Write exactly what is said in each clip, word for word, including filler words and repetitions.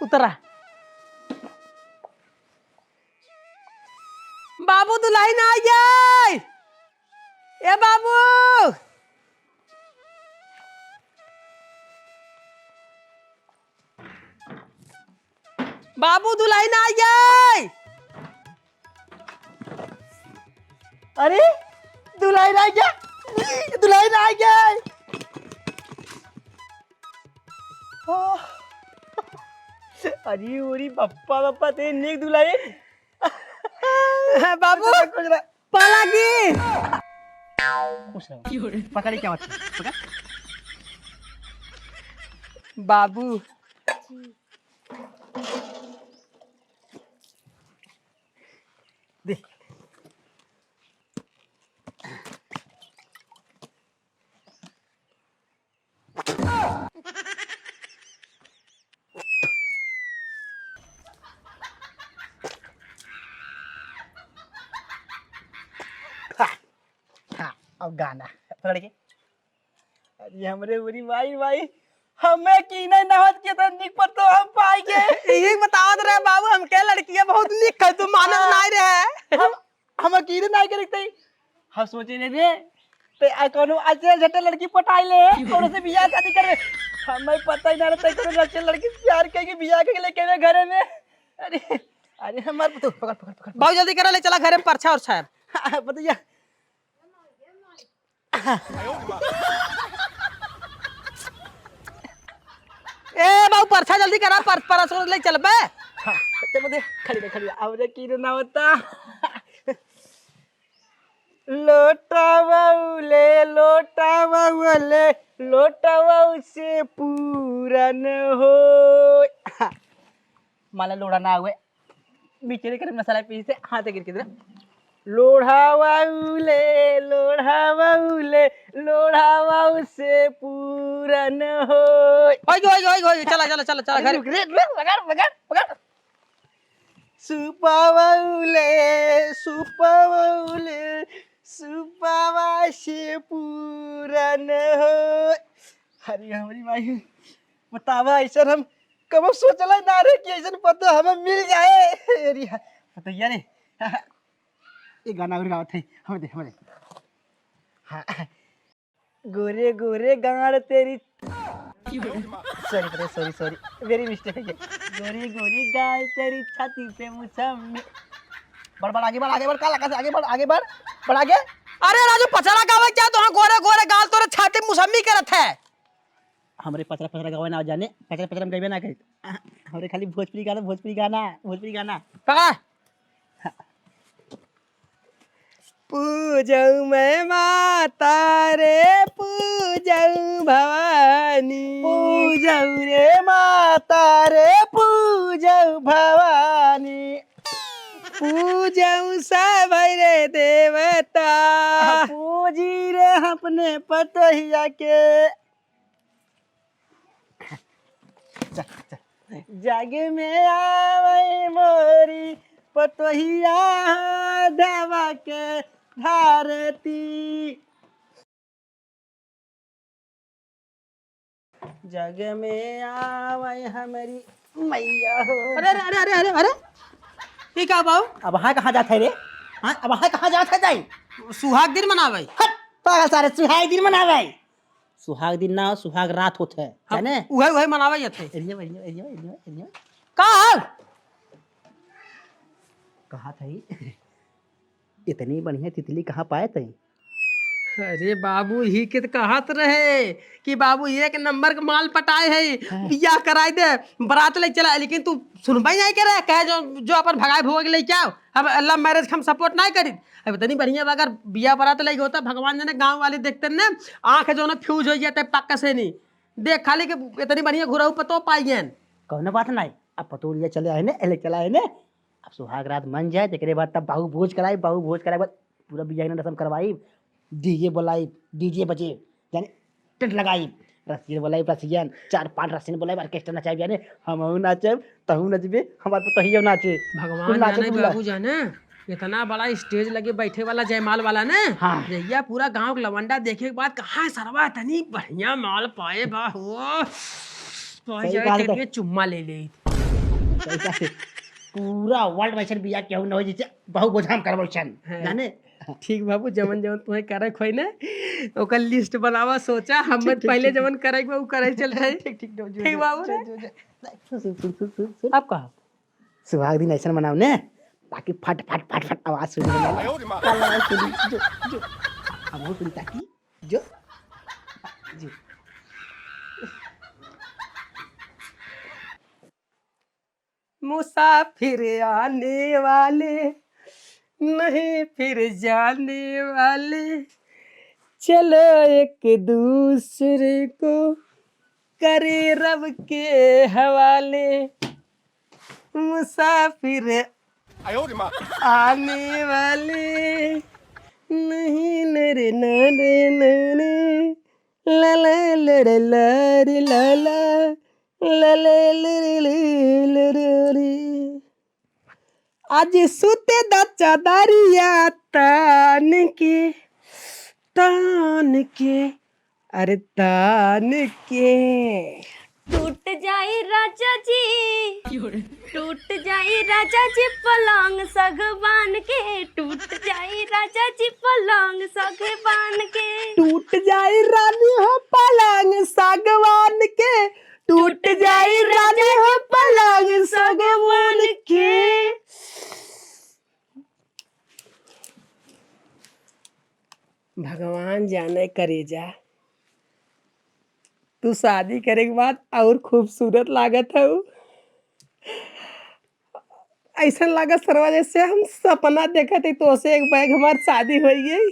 उतरा। बाबू, दुलहिन आ गई। ए बाबू, बाबू, दुलहिन आ गई। अरे, दुलहिन आ गई, दुलहिन आ गई। ओ, अरे, ओरी बप्पा, बप्पा, ते नीक दुलहिन। बाबू, कुछ ना, कुछ ना। पलागी। खुश रहो। पकड़ी क्या बात है? पकड़। बाबू। दे। हाँ, हाँ, अब गाना। पकड़ के। अरे हमरे उरी माई, माई, हमें की नहीं नहत के तो निक पर तो हम पाई के। यही बतावत रहे बाबू, हमके लड़कियां बहुत निक है, तू मानत हाँ। नहीं रहे। हम, हम अकेले नहीं के रखते। हम सोचे रहे रे, ते आ कोनो अच्छे झट्टे लड़की पटाई ले, कोनो से बियाह शादी करे। हमें पता ही ना रहता, कोनो अच्छे लड़की से प्यार करके बियाह करके लेके आवे घरे में। अरे, अरे हमार तो पकड़, पकड़, पकड़, पकड़। बहुत जल्दी करा, ले चला घरे में परछा और छाया। हाँ, बताइए। ए बाबू, परछा जल्दी करा, पर-, परछा ले चल बे। हाँ, चल बे, खड़ी रह, खड़ी रह। अब रे की रे ना होता। लोटावा उले, लोटावा उले, लोटावा उसे पूरन हो। माला लोढ़ा ना हुए, नीचे लेकर मसाला पीसे, हाथ गिर के इधर। लोढ़ावा उले, लोढ़ावा उले, लोढ़ावा उसे पूरन हो। ओए, ओए, ओए, ओए, चला, चला, चला, चला, अरे घर। रुक रे, रुक, पकड़, पकड़, पकड़। सुपावा उले, सुपावा उले, सुपावा से पूरन हो। अरे हमरी माई, बतावा, ऐसा हम कबो सोचला ना रहे कि ऐसन पतो हमें मिल जाए। अरे हा-, पतोहिया रे, ये गाना और गावत है, हम दे, हम दे। हाँ। गोरे गोरे गाल तेरी, sorry बेटा, sorry, sorry, very mistake है ये। गोरी गोरी गाल तेरी छाती पे मुसम्मी। बढ़, बढ़, आगे बढ़, आगे बढ़, का लगा से आगे बढ़, आगे बढ़, बढ़ आगे। अरे राजू, पचरा गावे क्या तो? हाँ, गोरे गोरे गाल तोरे छाती मुसम्मी करत है। हमरे पचरा, पचरा गावे ना जाने, पचरा, पचरा में गइबे ना करी। हमरे खाली भोजपुरी गाना, भोजपुरी गाना, भोजपुरी गाना। पकड़ा। पूजऊ मैं माता रे, पूजऊ भवानी। पूजऊ रे माता रे, पूजऊ भवानी। पूजऊ सब रे देवता। पूजी रे अपने पतोहिया के। चल, चल। जग में आवे मोरी पतोहिया, धवा के धरती। जग में आवे हमरी मैया हो। अरे, अरे, अरे, अरे, अरे, अरे। ये का बाऊ? अब हाँ कहाँ जात है रे? हाँ, अब हाँ कहाँ जात है जाई? सुहाग दिन मनावे। हट, पागल सारे, सुहाग दिन मनावे। सुहाग दिन ना, सुहाग रात होत है, हाँ, जाने? उहे, उहे मनावे जात है। एरिया, एरिया, एरिया, एरिया, एरिया। का? कहा था ही? इतनी बढ़िया तितली कहाँ पाए तई? अरे बाबू, ही के त कहत रहे कि बाबू एक नंबर के माल पटाए है, हाँ। बियाह कराई दे, बारात ले चला, लेकिन तू सुनबे नहीं करे, कहे जो, जो अपन भगाए भोग लेके आओ। अब love marriage के हम support नहीं करी। अब इतनी बढ़िया अगर बियाह बारात लेके होता, भगवान जाने गाँव वाले देखते ने, आँख जो ना fuse हो जाते पक्का से नहीं। देख खाली कि इतनी बढ़िया घुरऊ पतो पाई गए। कौनो बात नहीं, अब पतोलिया चले आए ने, ले चला आए ने, अब सुहाग रात मन जाए, तेकरे बाद तब बाहु भोज कराई, बाहु भोज कराए बाद पूरा बियाह रसम करवाई, DJ बोलाई, DJ बजे, जाने tent लगाई, रसियन बोलाई, रसियन, चार पांच रसियन बोलाई, orchestra नचाई, जाने हमहू नाचब, तहू नचबे, हमार पतोहियो नाचे। भगवान कुल नाचे जाने, कुल। बाबू जाने, इतना बड़ा stage लगे बैठे वाला जयमाल वाला ने, हाँ। जहिया पूरा गांव के लवंडा देखे के बाद कहाँ सरवा तनी बढ़िया माल पाए बा हो, पाए सही जाए बात है। तेरे चुम्मा ले ले। पैसा से पूरा world में ऐसन बियाह केहू न हो, जैसे बहू बोझा हम करबो ऐसन, हाँ। जाने? ठीक बाबू, जवन जवन तुम्हें करे खोई ना, ओकर list बनावा, सोचा, हम ठीक, ठीक, पहले ठीक, जवन ठीक। करे के बा, उ करे चल रहे। ठीक, ठीक, जो, जो, ठीक जो, बाबू जो, ना? जो, जो। सुन, सुन, सुन, सुन, सुन। आप कहा? सुहाग दिन ऐसन मनाओ ने, ताकि फट, फट, फट, फट आवाज सुने। आवाज सुनी, जो, जो। अब वो सुनता कि जो, जो। मुसाफिर आने वाले, नहीं फिर जाने वाले, चलो एक दूसरे को करे रब के हवाले। मुसाफिर आने वाले, नहीं, नरे, नरे, नरे, ला, ला, लरे, लरे, ला, ला, ला, ला, लरे, लरे, लरे, लरे। आज सुते दा चादरिया तान के, तान के, अरे तान के। टूट जाई राजा जी, टूट जाई राजा जी पलंग सगवान के, टूट जाई राजा जी पलंग सगवान के। टूट जाई रानी हो पलंग सगवान के, टूट जाई रानी हो पलंग सगवान के। भगवान जाने करेजा, तू शादी करे के बाद और खूबसूरत लागत हऊ। ऐसन लागत सरवा जैसे हम सपना देखत हई, तोसे एक बैग हमार शादी होइ गई।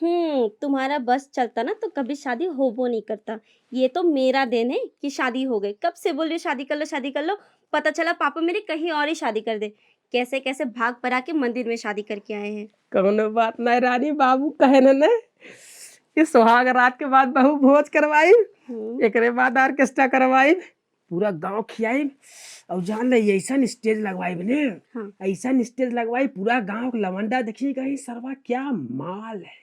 हम्म, तुम्हारा बस चलता ना तो कभी शादी होबो नहीं करता। ये तो मेरा देन है कि शादी हो गई। कब से बोल रही हूँ शादी कर लो, शादी कर लो, पता चला पापा मेरे कहीं और ही शादी कर दे। कैसे कैसे भाग परा के मंदिर में शादी करके आए हैं। कौनो बात नहीं रानी, बाबू कहे न, न कि सुहाग रात के बाद बहू भोज करवाई, हम्म। एकरे बाद orchestra करवाई, पूरा गांव खियाई। और जान ले, ऐसन stage लगवाई ने, हाँ। ऐसन stage लगवाई, पूरा गांव के लवंडा देखी कहीं सरवा क्या माल है,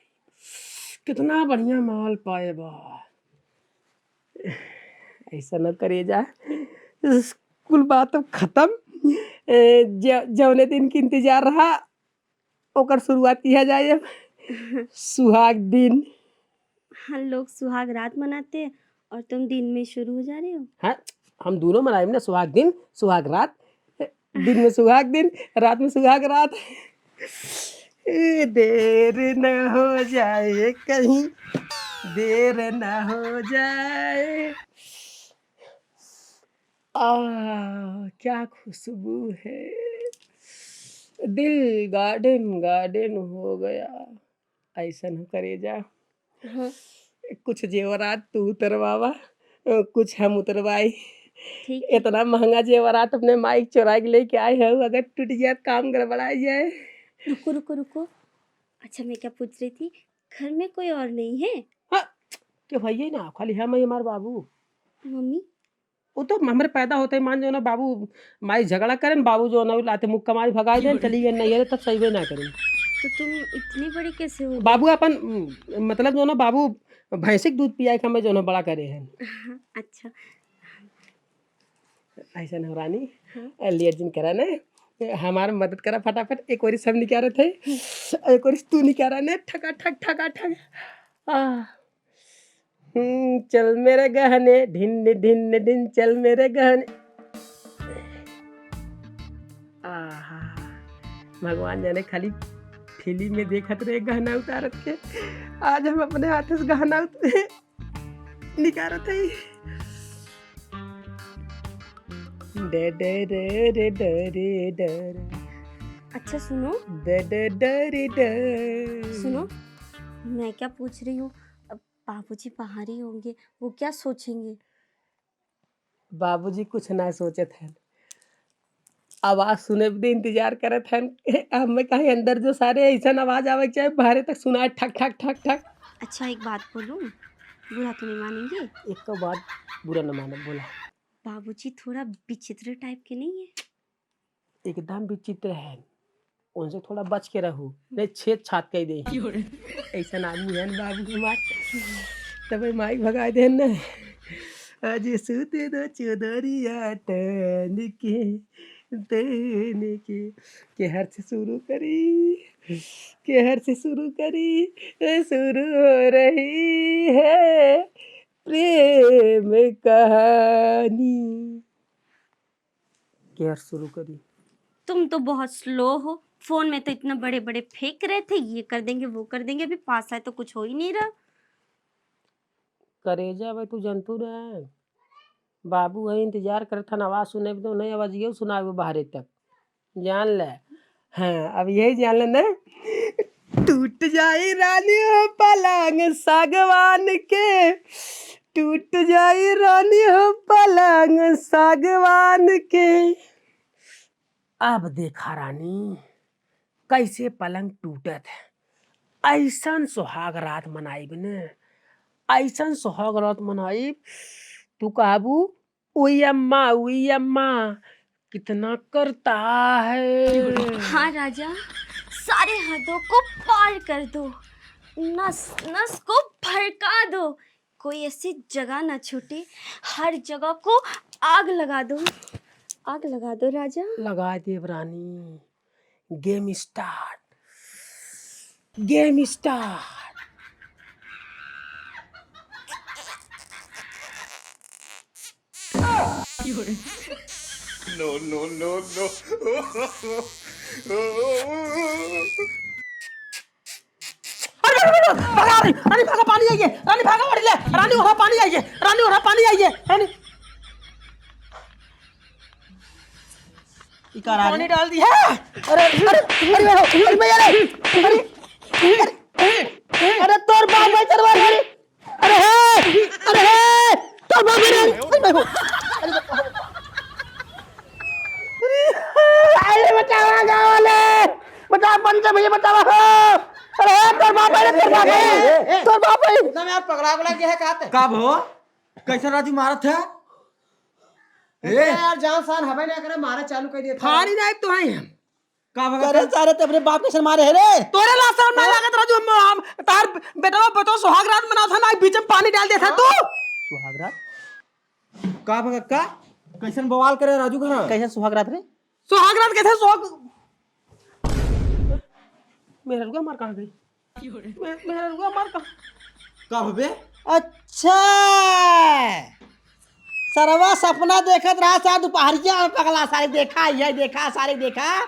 कितना बढ़िया माल पाए बा। ऐसा न करे जा, कुल बात अब खत्म। ए, ज-, जौने दिन के इंतजार रहा, ओकर शुरुआत किया जाए अब। सुहाग दिन। हम लोग सुहाग रात मनाते हैं और तुम दिन में शुरू हो जा रहे हो। हाँ, हम दोनों मनाएब ना, सुहाग दिन, सुहाग रात। दिन में सुहाग दिन, रात में सुहाग रात। ए, देर न हो जाए कहीं, देर न हो जाए। आह, क्या खुशबू है, दिल garden garden हो गया। ऐसन हो करेजा। हाँ। कुछ जेवरात तू उतरवावा, अ, कुछ हम उतरवाई। ठीक है। इतना महंगा जेवरात अपने माई के चोरा के लेके आए हो, अगर टूट जाए तो काम गड़बड़ा जाए। रुको, रुको, रुको। अच्छा, मैं क्या पूछ रही थी, घर में कोई और नहीं है? हाँ, के भैया ना, खाली हम ही, हमार बाबू। मम्मी? वो तो हमरे पैदा होते ही मान जो ना बाबू माई झगड़ा करेन, बाबू जो ना लाते मुक्का मारी भगाई देन, चली गए नहीं है, तब सही ना करेन। तो तुम इतनी बड़ी कैसे हो गई? बाबू अपन, उम, मतलब जो ना बाबू भैंसी के दूध पिया के हमें जो ना बड़ा करे हैं। अच्छा। ऐसा ना रानी, हाँ। लेट जिन करा ना, हमार मदद करा फटाफट, एक ओरी सब निकालत है, एक ओरी तू निकाला ना, ठका ठक, ठका ठक। आह। हम्म, चल मेरे गहने, ढिन, ढिन, ढिन, चल मेरे गहने। आहा, भगवान जाने खाली फिल्म में देखत रहे गहना उतारत के। आज हम अपने हाथ से गहना उत-, निकारत है। डे, डे, रे, रे, डे, रे, डे, रे। अच्छा सुनो। डे, डे, डे, रे, डे। सुनो, मैं क्या पूछ रही हूँ, अब बाबूजी बाहर ही होंगे, वो क्या सोचेंगे? बाबूजी कुछ ना सोचत हन, आवाज सुने बदे इंतजार करत हन। हमें कहीं अंदर जो सारे ऐसन आवाज आवे के चाहे, बाहरे तक सुनाए ठक, ठक, ठक, ठक। अच्छा, एक बात बोलूं, बुरा तो नहीं मानेंगे? एक तो बात बुरा न मानब, बोला। बाबूजी थोड़ा विचित्र type के नहीं है? एकदम विचित्र है, उनसे थोड़ा बच के रहू, नहीं छेद छात कह दे। ऐसन आदमी है न बाबू हमार, तब माई भगा दे न। आज सूते दो चौधरिया टन के, देने की। केहर से शुरू करी, केहर से शुरू करी, शुरू हो रही है प्रेम कहानी। केहर शुरू करी? तुम तो बहुत स्लो हो। फोन में तो इतना बड़े बड़े फेंक रहे थे, ये कर देंगे, वो कर देंगे, अभी पास आए तो कुछ हो ही नहीं रहा। करेजा भाई, तू जनतू रहे, बाबू है, इंतजार करत हन, आवाज सुने तो नहीं, आवाज ये सुनावे बाहरे तक, जान ले। हाँ, अब यही जान ले ना। टूट जाई रानी हो पलंग सागवान के, टूट जाई रानी हो पलंग सागवान के। अब देखा रानी, कैसे पलंग टूटत है। ऐसन सुहाग रात मनाइब न, ऐसन सुहाग रात मनाइब, तू कहबू, "उई अम्मा, उई अम्मा, कितना करता है।" हाँ राजा, सारे हदों को पार कर दो, नस नस को भड़का दो, कोई ऐसी जगह ना छूटे, हर जगह को आग लगा दो, आग लगा दो राजा। लगा देब रानी। Game start, game start। No, no, no, no। अरे, अरे, अरे, भागा, रानी, रानी, भागा, पानी आइए, रानी, भागा, ओढ़ ले, रानी, वहाँ पानी आइए, रानी, वहाँ पानी आइए, रानी। ई का रानी? पानी डाल दिया। अरे, अरे, अरे, अरे, अरे, भैया रे, अरे, अरे, अरे, तोर बाप भाई तरवा रे। अरे हे, अरे हे, तोर बाप रे, अरे भाई हो। अरे बाप हो। अरे बचावा गाँव वाले, बचावा पंच भैया बचावा हो। अरे हे, तोर बाप रे, तोर बाप रे, तोर बाप रे। इतना में यार पगला उगला गया है, कहाँ ते? का भो? कैसे राजू मारत है? ए? यार जान शान हवे ना करे, मारे चालू कर दिया। फारी नाइफ तो है हम। का भगत करे है? सारे ते अपने बाप के सर मारे है रे। तोरे ला शर्म ना हाँ? लागत राजू, हम, हम तार बेटवा बतो सुहाग रात मनावत है ना, बीच में पानी डाल देत है हाँ? तू। सुहाग रात? का भगत का? कैसन बवाल करे राजू घर? कैसन सुहाग रात रे? सुहाग रात कैसे सुहाग? मेहररुआ मार कहाँ गई? मे-, मेहररुआ मार कहाँ? का हबे? अच्छा, सरवा सपना देखत रहा सार दुपहरिया में पगला सारे देखा, ये देखा, सारे देखा,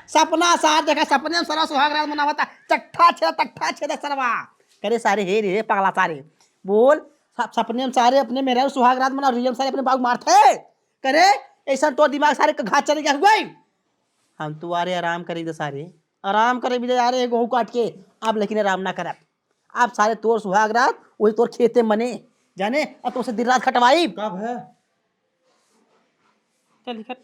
सपना सार देखा, सपने में सरवा सुहाग रात मनावता, चट्ठा छेदा, चट्ठा छेदा सरवा। करे सारे, हे रे, पगला सारे, बोल, सप-, सपने में सारे अपने मेहरारू सुहाग रात मना, रियल सारे अपने बाबू मारते, करे, ऐसा तो दिमाग सारे का घात चले गया हुआ है। हम तो आ रे आराम करे दे सारे, आराम करे भी दे आ रे गेहूं काट के। आप लेकिन आराम ना करब। आप सारे तोर सुहाग रात वही तोर खेते मने, जाने, अब तुमसे दिन रात खटवाई। कब है? चल निकल।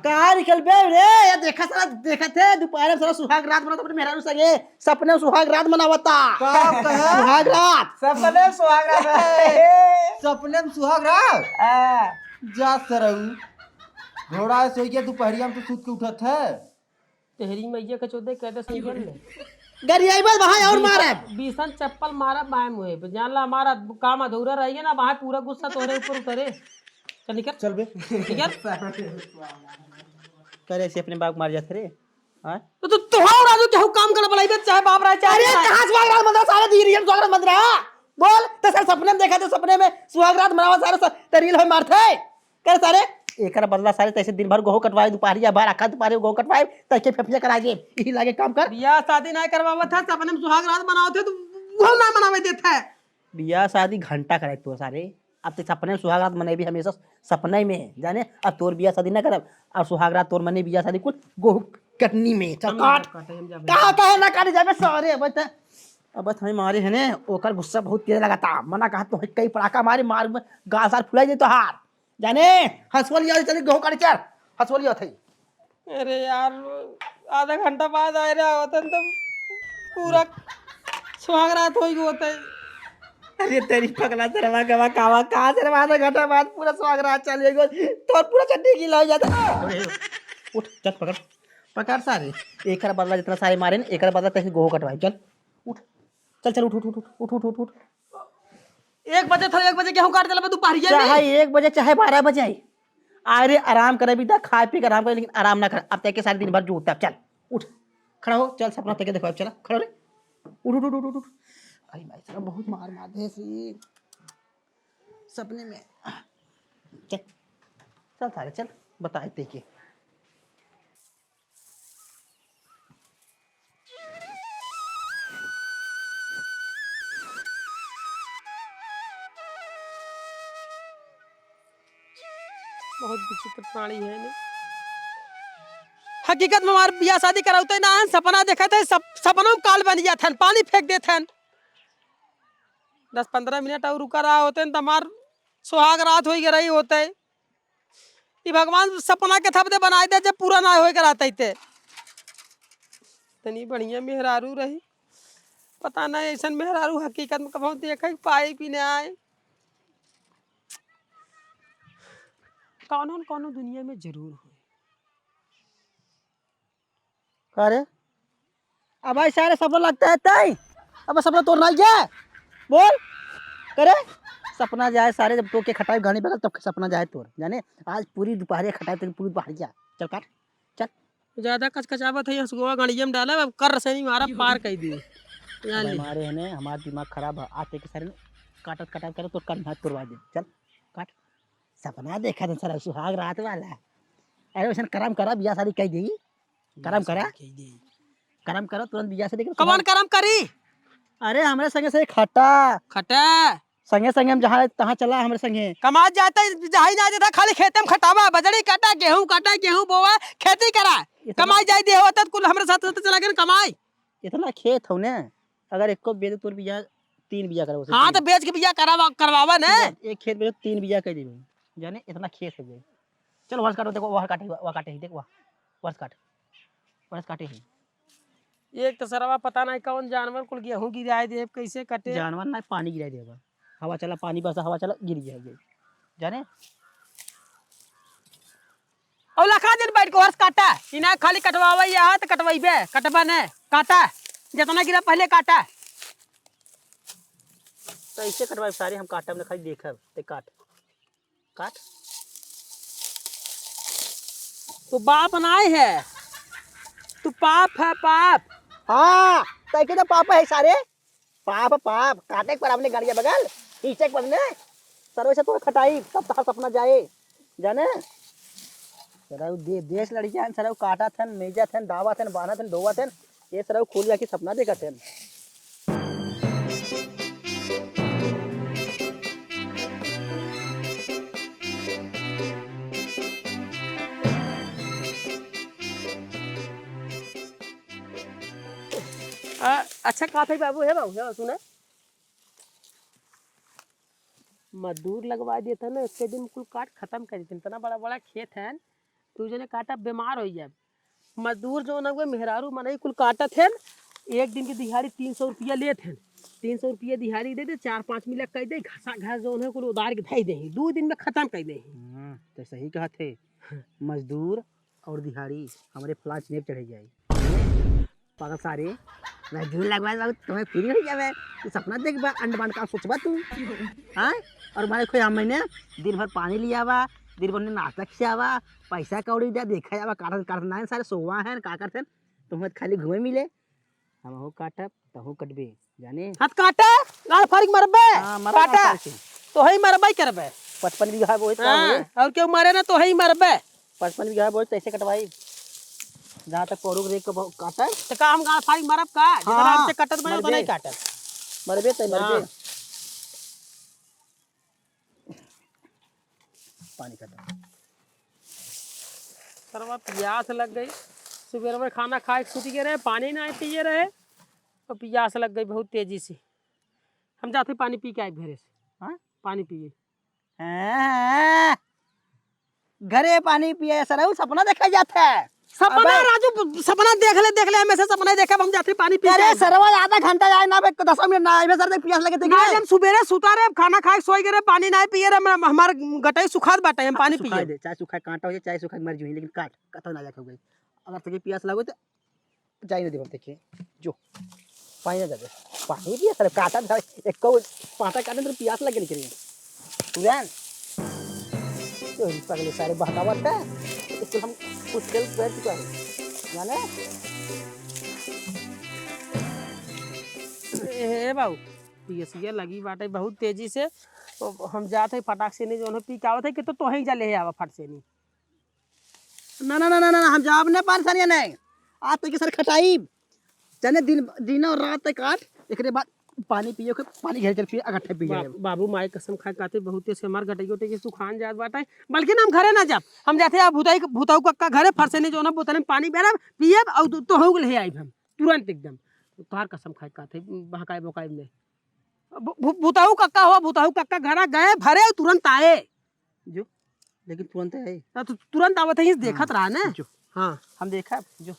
कहाँ निकल बे रे? ये देखा सारा, देखा थे दोपहर में सारा सुहाग रात मनावत अपने मेहरारू संगे, सपने में सुहाग रात मनावता। का कहा? सुहाग रात। सपने में सुहाग रात है। सपने में सुहाग रात? हाँ। जा सरऊ। घोड़ा सोई के दोपहरिया में तो सूत के उठत है। तेरी मैया के चोदे कह दे सुन ले। गरियाई बस भाई और मारे। बीसन चप्पल मारा बाएं मुंह पे। जान ला हमारा काम अधूरा रह गया ना, वहाँ पूरा गुस्सा तोरे ऊपर उतरे। चल निकल। चल बे। निकल। करे से अपने बाप मार जाते रे। हाँ? तो, तो, तो हाँ राजू, चाहे काम कर बलाई बे, चाहे बाप रहे, चाहे अरे, कहाँ सुहाग रात मंदिर, सारे धीरे हम सुहाग रात मंदिर, हाँ? बोल, तो सर सपने में देखा, तो सपने में सुहाग रात मनावा, सारे स-, ते रील होय मारते। कर सारे, एकर बदला सारे तैसे दिन भर गोहूं कटवाए, दुपहरिया भर आखा दुपहरिया गोहूं कटवाए, तैके फेफिया करा जे, यही लागे काम कर। बियाह शादी ना करवावत है, सपने में सुहाग रात मनावत है, तो गोहूं ना मनावे देत है। बियाह शादी घंटा कराए तो सारे, अब ते सपने में सुहाग रात मनेबी हमेशा सपने में, जाने, अब तोर बियाह शादी ना करब, अब सुहाग रात तोर मने बियाह शादी कुल गोहूं कटनी में, चल हम काट। ना काटे, हम जाबे। कहाँ कहे ना काटे जाबे सारे, अब ते, अब ते हमें मारे है ने, ओकर गुस्सा बहुत तेज लगाता, मना कहा तो कई पड़ाका मारे, मार में गाल सार फुलाई दे तोहार। जाने, हंसुआ लिया चली, गेहूं काटे चल। हंसुआ लिया थे। अरे यार, आधा घंटा बाद आए रहा होता न तो पूरा सुहाग रात हो गई होता है। अरे तेरी पगला सरवा गवा कावा, कहाँ सरवा आधा घंटा बाद पूरा सुहाग रात चल गई, तो पूरा चड्डी गीला हो जाता। उठ, चल पकड़, पकड़ सारे। एकर बदला जितना सारे मारे न, एकर बदला तैसे गोहूं कटवाए, चल। उठ, चल, चल, उठ, उठ। एक बजे था, एक बजे गेहूं काट देला बे, दोपहरिया में। चाहे एक बजे, चाहे बारह बजे आई। अरे आराम करे बेटा, खाए पी के आराम करे, लेकिन आराम ना करे। अब तैके सारे दिन भर जो होता है, चल उठ, खड़ा हो, चल सपना तैके देखो, अब चला, खड़ा हो रे, उठ, उठ, उठ, उठ, उठ, उठ। अरे भाई साहब, बहुत मार मार दे सी सपने में। चल, चल सारे, चल, बताए तैके। बहुत विचित्र प्राणी है ने। हकीकत में हमार बियाह शादी करावते ना हन, सपना देखत है, सप-, सपनों में काल बन जात हन, पानी फेंक देत हन। दस पन्द्रह मिनट और रुका रहा होते न, तो हमार सुहाग रात होई के रही होते। ई भगवान सपना के थप दे बनाए दे, जब पूरा ना होए के रहत ते। इतनी बढ़िया मेहरारू रही, पता ना ऐसन मेहरारू हकीकत में कबहूँ देखे के पाए भी ना आए। कौनो न कौनो दुनिया में जरूर होए। का रे? अब भाई सारे सपना लगता है तई? अब सपना तोर नहीं है? बोल। करे? सपना जाए सारे, जब तोके खटाई गाड़ी बगल, तब सपना जाए तोर। जाने? आज पूरी दोपहरिया खटाई, तेरी पूरी दोपहरिया। चल काट। चल। ज्यादा कचकचावत है, हंसुआ गाड़िया में डाला, अब कर से नहीं मारा, पार कर दी। जान अबे ले। मारे है ने, हमार दिमाग खराब है। आज तैके सारे काटत काटत करे, तोर कर हाथ तोड़वा दे। चल, काट। सपना देखा था सारा सुहाग रात वाला। अरे वैसन करम करा, बियाह शादी कई देई। करम करा। कई देई। करम करा, तुरंत बियाह शादी करा। कवन करम करी? अरे हमरे संगे से खटा। खटा। संगे संगे हम जहाँ तहाँ चला हमरे संगे। कमात जाता, जहाँ ही ना जाता, खाली खेते में खटावा, बजड़ी काटा, गेहूँ काटा, गेहूँ बोवा, खेती करा। इतना कमाई जाई दे होता, कुल हमरे साथ साथ चला गए कमाई। इतना खेत हो ने, अगर एको बेच तोर बियाह, तीन बियाह करवा हाँ, तो बेच के बियाह करावा, करवावा ने। एक खेत बेच, तीन बियाह कर देबे, जाने इतना खेत हो जाए। चल, वहस काटो, देखो, वहस काटे, वह काटे ही, देख, वह, वहस काट, वहस काटे ही। एक तो सरवा पता नहीं कौन जानवर कुल गेहूं गिराए दे, कैसे कटे। जानवर ना, पानी गिराए देगा। हवा चला, पानी बरसा, हवा चला, गिर गया ये। जाने? और लखा दिन बैठ के वहस काटा, इना खाली कटवावे यहाँ तो कटवाइबे, कटबा ने, काटा, जितना गिरा पहले काटा। तो ऐसे कटवाए सारे हम काटब ने, खाली देखब, ते काट। काट। तू बाप नाय है, तू पाप है, पाप। हाँ, तैके तो पाप है सारे। पाप, पाप, काटे के पर अपने गाड़िया बगल, खींचे के बदले, सरवे से तोर खटाई, तब तहार सपना जाए, जाने? सरऊ दे-, देश लड़िया हन, सरऊ काटत हन, मेजत हन, दावत हन, बांधत हन, ढोवत हन, ये सरऊ खोल जाके सपना देखत हन। आ, अच्छा, का था बाबू, हे बाबू, हे बाबू, सुना? मजदूर लगवा देता ना, उसके दिन कुल काट खतम कर देते। इतना बड़ा बड़ा खेत है, तू जने काटा बीमार हो जाए। मजदूर जो ना हुए, मेहरारू मनई कुल काटत है, एक दिन की दिहाड़ी तीन सौ रुपया लेत है। तीन सौ रुपया दिहाड़ी दे दे, चार पाँच मिला कर दे, घसा घस जो है कुल उधार के धई दे, दो दिन में खतम कर दे। हाँ, तो सही कहा थे, मजदूर और दिहाड़ी हमरे फलाच नेप चढ़े जाए। पागल सारे, मजदूर लगवा दे, तुम्हें फ्री हो जावे। तू सपना देखबा, अंडमान का सोचबा तू? हाँ? और मारे खोई हम महीने दिन भर पानी लियावा, दिन भर नाश्ता खियावा, पैसा कौड़ी दे, देखा जावा, कारण, कारण ना है, सारे सोवा हैं, का करते हैं? तुम्हें खाली घूमे मिले, हम हो काटब, तहु कटबे, जाने? हाथ काटा, गाल फारिक मरबे। हाँ, मरा काटा। गाल फारिक। तो ही मरबे करबे। पचपन बीघा बोए तो हाँ, हुए। और क्यों मरे ना, तो ही मरबे। पचपन बीघा बोए, तो ऐसे कटवाई। जहाँ तक पौरुक रेख के बहु-, काटा है। तो का हम गाल फारिक मरब का? जितना हाँ, हमसे कटत बने, मरबे। उतना ही काटब। मरबे तो मरबे। हाँ। पानी खत्म। सरवा पियास लग गई। सुबह में खाना खाए के सूती गए रहे, पानी ना पिए रहे, और पियास लग गई बहुत तेजी से। हम जाते पानी पी के आए घरे से। हाँ? पानी पिए। हाँ। घरे पानी पिए सरऊ सपना देखा जात है। सपना अबे। राजू, सपना देख ले, देख ले, हमेशा सपना देखे, अब हम जाते पानी पी अरे के। सरवा आधा घंटा आए ना बे, दस मिनट ना आए बे, सर देख पियास लगे देख ना, ले। जब सुबेरे सुता रहे, खाना खाए सोई गए रहे, पानी ना पिए रहे, हम, हमार गटई सुखात बाटे, हम पानी सुखाए पिए। दे, चाहे सुखाए कांटा हो जाए, चाहे सुखाए मर जुई, लेकिन काट, कतौ ना जाके हो गई। अगर तुझे पियास लगो तो जाई ना देबो, देखिए, जो, पानी ना जाबे। पानी पिए, साले, काटा था, एक को पाटा काटे तो पियास लगे निकली। तू जान। तोहरी पगले सारे बहकावत है। इसको हम कुछ खेल कर चुका है, जाने? ए, ए, बाबू, पियसिया लगी बाटे बहुत तेजी से। तो हम जात है फटाक से नहीं, जो पी के आवत है कि तो तोहे जा ले आवा फट से नहीं। ना, ना, ना, ना, ना, हम जाब नहीं पान सनिया नहीं। आज तक सर खटाई। जाने दिन, दिन और रात तक काट, एकरे बाद पानी पिए के, पानी घेर चल पिए, अगट्ठे पिए। बा-, बाबू माई कसम खाए काते बहुत तेज से हमार गटई उटई के सुखान जात बाटे, बल्कि ना हम घरे ना जाब, हम जाते अब भुताई, भुताऊ कक्का घरे फरसेनी जोन बोतल में पानी बेरब, पियब और तो, तो हो ले आइब हम तुरंत एकदम। तोहार कसम खाए काते बहकाए बहकाए में। भु-, भु-, भुताऊ कक्का हो, भुताऊ कक्का घरा गए, भरे और तुरंत आए। जो, लेकिन तुरंत है। ना तो तुरंत आवत है, देखत हाँ, रहा ना। जो। हाँ। हम देखा, जो।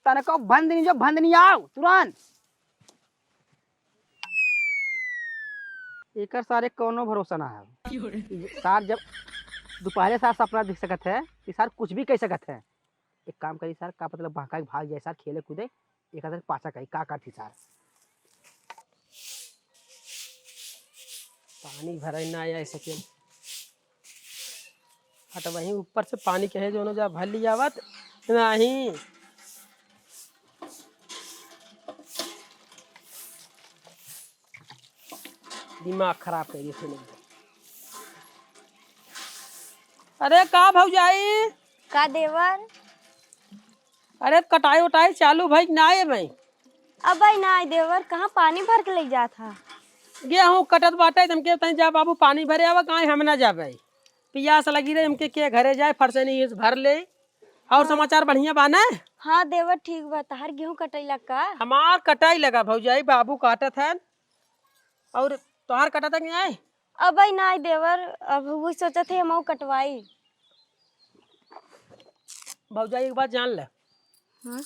तने को बंद नहीं, जो बंद नहीं आओ, तुरंत। एकर सारे कौनो भरोसा ना है। सार जब दोपहरे सार सपना देख सकत है, कि सार कुछ भी कह सकत है। एक काम करी सार, का पता बहका के भाग जाए सार, खेले कूदे, एक आदर पाछा कही, का करती सार? पानी भरे ना आया ऐसे के। हट वहीं ऊपर से पानी कहे जो जा भर लियावत नहीं। दिमाग खराब कर दिए थे लोग। अरे का भौजाई? का देवर? अरे कटाई उटाई चालू भई कि ना ए भाई? अबे ना ए देवर, कहाँ पानी भर के ले जात हा? गेहूँ कटत बाटे, तुमके तनी जा बाबू पानी भरे आवा, कहाँ हम ना जाबे। पियास लगी रही हमके, के घरे जाए, फरसेनी भर ले। और हाँ। समाचार बढ़िया बा ना? हाँ देवर ठीक बा, तहार गेहूँ कटैला का? हमार कटाई लगा भौजाई, बाबू काटत हन। और तोहार कटत है कि नहीं? अबे नाई देवर, अब वो सोचत है हम कटवाई। भौजाई एक बात जान ले। हाँ?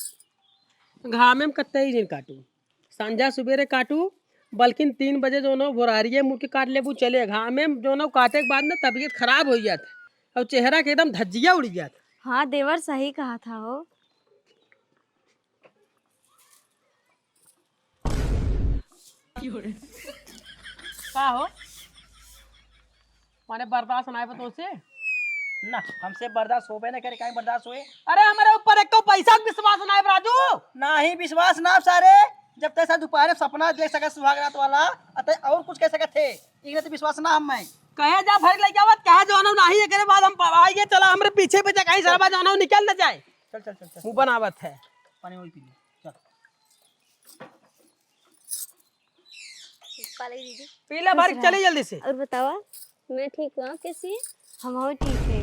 घामे में कतई दिन काटू, संझा सुबेरे काटू, बल्कि तीन बजे जो ना भोरारिये मुड़ के काट लेबू चले। घामे में जो ना काटे के बाद ना तबीयत खराब हो जात है और चेहरा के एकदम धज्जिया उड़ जात। हाँ देवर सही कहा था हो। का हो? माने बर्दाश्त नाय बा तोसे? ना, हमसे बर्दाश्त होबे ना करे, काहे बर्दाश्त होए? अरे, हमरे ऊपर एको पैसा के विश्वास नाय बा, राजू। नाही विश्वास ना सारे, जब तैसा दोपहरे सपना देख सके सुहाग रात वाला, अतः और कुछ कह सकत थे, इने तो विश्वास ना हम मैं। कहे जा भर लइके आवत, कहे जानो नाही, एकरे बाद हम प-, आइए, चला, हमरे पीछे पीछे कहीं सरवा जानो निकल न जाए। चल, चल, चल, चल। मुंह बनावत है। पानी वही पी ले, चल। पा ले दीदी। पी ले, खुश बारी रहा। चली जल्दी से। और बतावा, मैं ठीक हूँ, आप कैसी है? हम और ठीक है।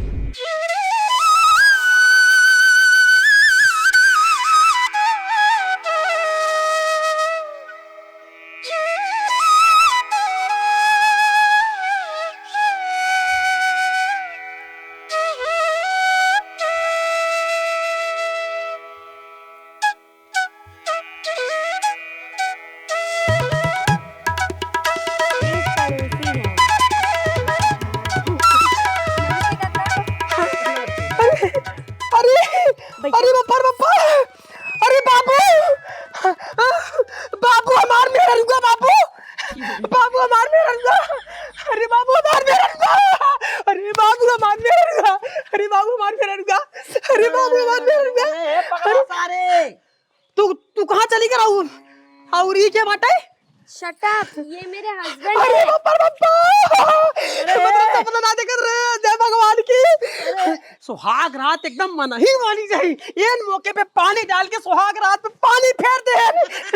अरे, अरे, अरे बापा रे बापा, अरे बाबू, बाबू हमार मेहररुआ, बाबू, बाबू हमार मेहररुआ, अरे बाबू हमार मेहररुआ, अरे बाबू हमार मेहररुआ, अरे बाबू हमार मेहररुआ, अरे बाबू हमार मेहररुआ। ए, पकड़ा सारे। तू, तू कहाँ चली गया? और, और ये क्या बाटे? Shut up, ये मेरे husband अरे हैं। बाप रे बाप! अरे! मतलब सपना ना देखत रहे, जय भगवान की। अरे! सुहाग रात एकदम मनही वाली जाई। एन मौके पे पानी डाल के सुहाग रात पे पानी फेर दे।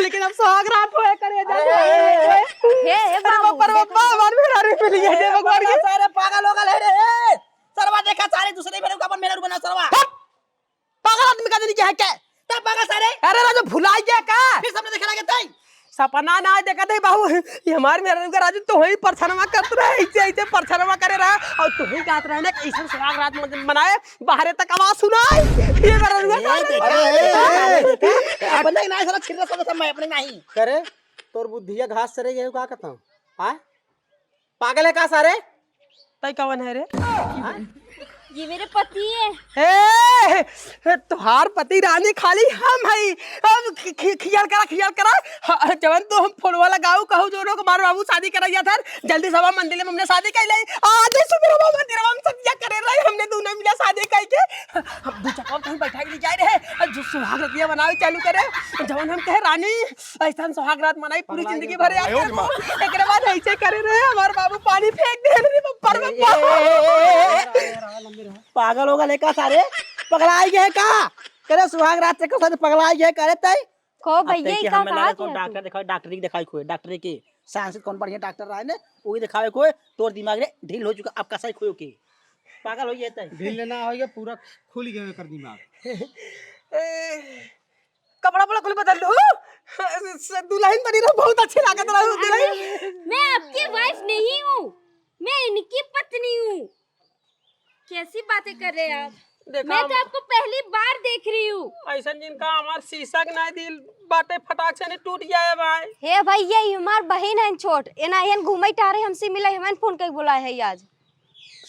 लेकिन अब सुहाग रात होए करे, जय अरे! भगवान की। हे, हे अरे बाबू, बाप रे बाप, देखो। हमार मेहरारू मिल गया, जय भगवान की। सारे पागल हो गए रे। सरवा देखा सारे दूसरे मेरे को अपन मेहरारू बना सरवा। हट! पागल आदमी का जनी के है के? तब पागल सारे। अरे राजू, भुलाई गया का? फिर सपना देखे लगे तई? सपना ना देखत है बाबू, ये हमार मेहरारू का राजू तो वही परछनवा करत रहे, ऐसे, ऐसे परछनवा करे रहा, और तू ही कहत रहे ना कि ऐसन सुहाग रात मन-, मनाए, बाहरे तक आवाज सुनाए। ये मेहरारू का ए, देखा, अरे, ए, ए, ए, ए, अपने ही नहीं, साला छिल्ला समझ मैं अपने नहीं। करे, तोर बुद्धिया घास चरे गए, का कहता हूँ? हाँ? पागल है का सारे? तई कवन है रे? हाँ? ये मेरे पति है। ए, ए, तुहार पति रानी खाली हम हई। अब खि-, खि-, खियाल करा, खियाल करा। ह-, जवन तू हम फोनवा लगाऊ, कहू जो लोग हमार बाबू शादी करैया था, जल्दी से आवा मंदिर में हमने शादी कर ले। आज ही सुबह हम मंदिर में हम सदिया करे रहे, हमने दोनों मिला शादी करके। हम दो चक्कर कहीं बैठा के ले जाए रहे, और जो सुहाग रतिया बनावे चालू करे, जवन हम कहे रानी, ऐसा सुहाग रात मनाई पूरी पगला जिंदगी गया। भर याद आयो रे माँ। करबू। एकरे बाद ऐसे करे रहे, हमार बाबू पानी फेंक दे रहे ऊपर में। ए, ए, ए, ए, ए, ए। पागल होगा लेका सारे, पगला आई गए का? करे सुहाग रात से का सारे पगला आई गए करे तई? को अब भैया, तई ई के का हमें कहा लगा कौन किया तू? डॉक्टर दिखाओ, डॉक्टरी के दिखाई कोई, डॉक्टरी के साइंस कौन बढ़िया डॉक्टर रहा है ने, वही दिखावे कोई, तोर दिमाग रे ढील हो चुका, अब कसा ही खोयो के पागल हो गया तई। ढील ना हो गया, पूरा खुल गया एकर दिमाग। ए, कपड़ा वपड़ा कुल बदल लू, दुल्हन बनी रहो, बहुत अच्छी लागत रहो दुल्हन। मैं आपकी वाइफ नहीं हूँ, मैं इनकी पत्नी हूँ। कैसी बातें कर रहे हैं आप? देखा मैं तो हम आपको पहली बार देख रही हूँ। ऐसन जिनका हमार शीशा के नाई दिल बाटे, फटाक से नहीं टूट जाए भाई। हे भैया, ये हमार बहिन है छोट, एना एहन घूमे टहरे हमसे मिले, हमें फोन करके बुलाए है आज।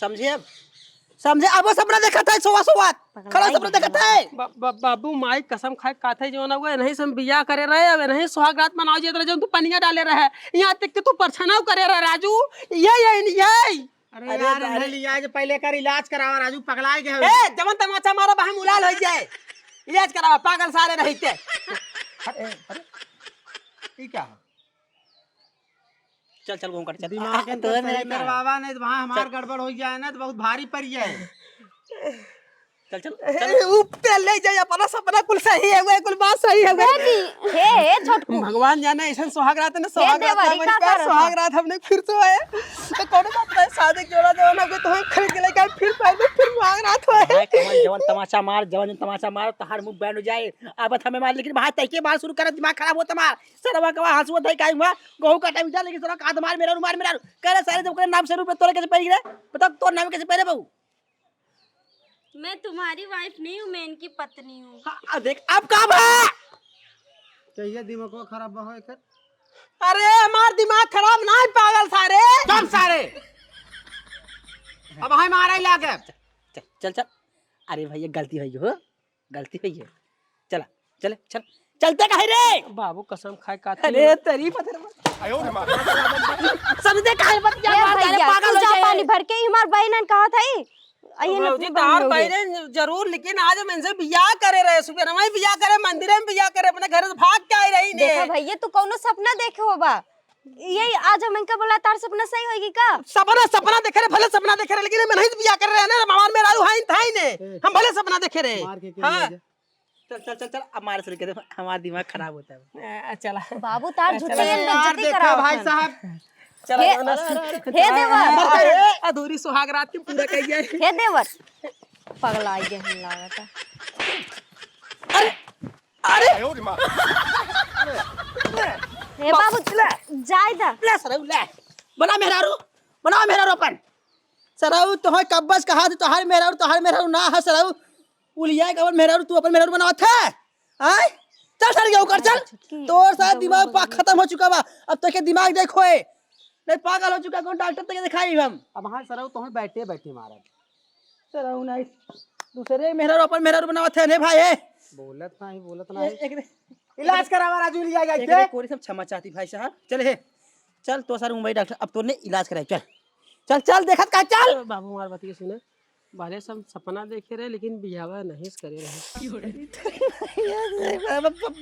समझे अब? समझे? अब वो सपना देखत है, सोवा सोवा। पगला खड़ा ही सपना है। देखत है। बा-, बा-, बाबू माई कसम खाए काथे जो ना हुआ, नहीं से हम बियाह करे रहे, अब नहीं सुहाग रात मनाओ जे रहे, जो तू पनिया डाले रहे, यहाँ तक कि तू परछनाव करे रहे राजू, ये, ये, ये। अरे अरे यार, अरे। इन्हें लिया जे पहले कर इलाज करावा राजू, पगला गया है। ए, जवन तमाचा मारा बहन उलाल हो जाए, इलाज करावा, पागल सारे रहते। अरे, अरे, ये क्या है? चल, चल, घूम कर चल। दिमाग आ, के तो अंदर मेरा सही ना। करवावा, नहीं तो वहाँ हमार चल। गड़बड़ हो जाए ना, तो बहुत भारी पड़ जाए। चल, चल, ए, चल। ऊ पहले जाए, अपना सपना कुल सही है, वो कुल बात सही है, वो। हे जी, हे, हे छोटकू। भगवान जाने, ऐसा सुहाग रात है ना, हे सुहाग रात देवर, ना ई बनी का का, करत सुहाग है? रात हमने फिर से आए। तो कौन बात है, शादी के जोड़ा जवान हो गए, तो हम खरीद के लेके आए, फिर पहले फिर सुहाग रात हो। भाई, कमल, जवन तमाचा मार, जवन तमाचा मार, तो हर मुंह बैंड हो जाए। अब हमें मार, लेकिन भाई, तैके बार शुरू कर, दिमाग खराब होता मार। सरवा कवा हंसुआ धई काई हुआ, गहूं काटा बिचा, लेकिन सरवा कहा तो मार मेरा रू, मार मेरा रू। कह रहे सारे जब करे नाम से रूप तोरे कैसे पहन रहे? बता तोर नाम कैसे पहने बहू? मैं तुम्हारी वाइफ नहीं हूँ, मैं इनकी पत्नी हूँ। हाँ, आ देख, अब का बा? कहिए दिमागवा खराब बा हो एकर। अरे हमार दिमाग खराब ना है पागल सारे। चुप सारे। अब हम मारे लागे। चल, चल, चल। अरे भैया गलती हो गई हो। गलती हुई है। चला, चले, चल। चलते काहे रे? बाबू कसम खाए का अरे तेरी मदर में। आयो रे माँ। समझे काहे बतिया ए मार, अरे भैया, पागल तू हो जा गए। पानी भर के ही हमार बहिनन कहा था ही। अइहन भौजी, अपने तोहार बहिन हो गए। बहिनन जरूर, लेकिन आज हम इनसे बियाह करे रहे, सुबह में बियाह करे, मंदिर में बियाह करे, अपने घर से भाग के आई रही ने। देखा भैया, तू कौनो सपना देखे हो बा? यही आज हम इनका बोला, तार सपना सही होगी का? सपना, सपना देखे रहे, भले सपना देखे रहे, लेकिन हम नहीं बियाह करे रहे ना, हमार मेहरारू हाइन था ही ने। ए, हम भले सपना देखे रहे। मार के, के हाँ। ले जा। चल, चल, चल, चल, अब मारे शुरू कर दे, हमारा दिमाग खराब होता है। आ, चला। बाबू, तार आ, झूठे चला। यार, बेइज्जती देखा करावत भाई हन। साहब। चला, हे, चला, चला। हे देवर। अरे, अधूरी सुहाग रात के पूरा कइए। हे देवर, पगला गए हैं लागत है। अरे, अरे। हे बाबू, ले। जाए दा। ले सरऊ, ले। बना मेहरारू, बना मेहरारू अपन। सरऊ, तोहे कब्बस कहा थी, तोहार मेहरारू, तोहार मेहरारू ना है सरऊ। उलिया के अपन मेहरारू, तू अपन मेहरारू बनावत है? आय? चल सारे, गेहूं कर, चल। छुटकी, तोर सारा गेहूं दिमाग बगल पा में। खत्म हो चुका बा। अब तोके दिमाग देखो ए। नहीं, पागल हो चुका, कौन डॉक्टर तक दिखाई हम? अब हाँ सरऊ, तोहे बैठे बैठे मारब। सरऊ नहीं, दूसरे मेहरारू अपन मेहरारू बनावत है ने भाई, ए। बोलत नहीं, बोलत ए, नहीं। एक दे-, इलाज करावा राजू, लिया गया एक के। दे कोरी सब क्षमा चाहती भाई साहब। चल हे, चल तो सर मुंबई डॉक्टर, अब तोने इलाज कराई, चल। चल, चल, देखत का, चल। बाबू हमार बतिया सुने, भले सब सपना देखे रहे, लेकिन बियाह नहीं करे रहे।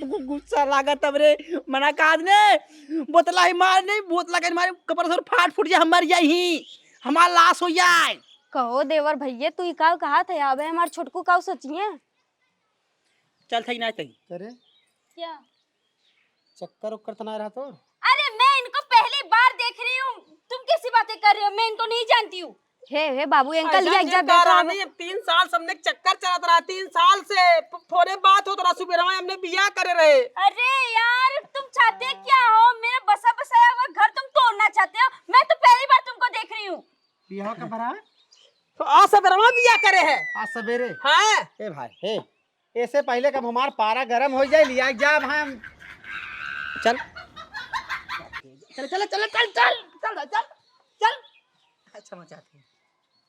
गु-, गुस्सा लागत अब रे, मना काद ने, बोतला ही मार नहीं, बोतला के मारे, कपर सर फाट फूट जाए, हम मर जाए ही, हमार लाश हो जाए। कहो देवर भैया, तू ई काउ कहा था, अबे हमार छोटकू काउ सोचिए? चल थई ना थई। करे? क्या? चक्कर उक्कर तो ना रहा तो? अरे मैं इनको पहली बार देख रही हूँ, तुम कैसी बातें कर रहे हो? मैं इनको नहीं जानती हूँ। हे, हे बाबू, इनका ऐसा लिया एक जिन जब का देखा रानी, होगा। अब तीन साल से हमने चक्कर चलत रहा, तीन साल से प-, फोने बात होत रहा, सुबह रहा हमने बियाह करे रहे। अरे यार, तुम चाहते क्या हो? मेरा बसा बसाया हुआ घर तुम तोड़ना चाहते हो? मैं तो पहली बार तुमको देख रही हूँ। बियाह का भरा? तो आज सवेरे बियाह करे है। आज सवेरे? हाँ। ए भाई, हे, ऐसे पहले कब हमार पारा गरम हो जाए, लिया जाब हम। चल। चल, चल, चल, चल, चल, चल, चल, चल। अच्छा, मचाते हैं।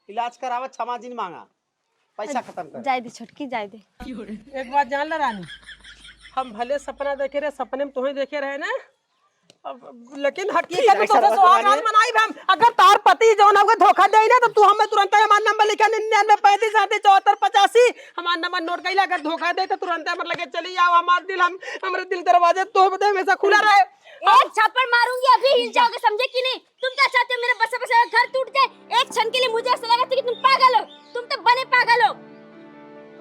इलाज करावा, क्षमा जिन मांगा। पैसा खत्म कर। जाए दे छोटकी, जाए दे। एक बात जान ले रानी, हम भले सपना देखे रहे, सपने में तोहे देखे रहे ना, अब लेकिन हकीकत में ऐसा तोसे रहा सुहाग तुम्हारे रात मनाई हम। अगर तार पति जौन हमके धोखा दे ना, तो तू हमें तुरंत हमार नंबर लिखा, निन्यानवे पैंतीस सैंतीस चौहत्तर पचासी, हमार नंबर नोट कइला। अगर धोखा दे तो तुरंत हमरे लगे चली आओ, हमार दिल हम, हमरे दिल दरवाजे तो हमेशा खुला रहे। एक थप्पड़ मारूंगी, अभी हिल जाओगे, समझे कि नहीं? तुम क्या चाहते हो, मेरे बसे बसे का घर टूट जाए? एक क्षण के लिए मुझे ऐसा लगा था कि तुम पागल हो, तुम तो बने पागल हो।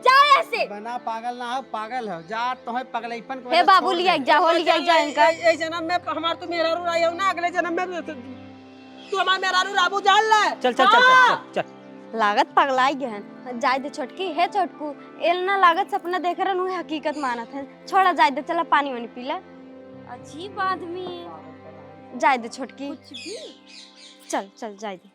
जाओ यहाँ से। बना पागल ना हो, पागल हो। जा, तोहे पगलैपन को हे वजह बाबू, छोड़ लिया दे। जा, हो लिया जा इनका। ए, ए जन्म में हमार तू मेहरारू रही हो ना, अगले जन्म में तू, तू हमार मेहरारू रहबू, जान ले। चल, चल, चल, चल, हाँ। चल, चल। लागत पगलाई गए हैं। जाए दे छोटकी, हे छोटकू, एल ना लागत सपना देख रहन, उहे हकीकत मानत है। छोड़ा, जाए दे, चला पानी वानी पी ले। अजीब आदमी है। जाए दे छोटकी। कुछ भी। चल, चल, जाए दे।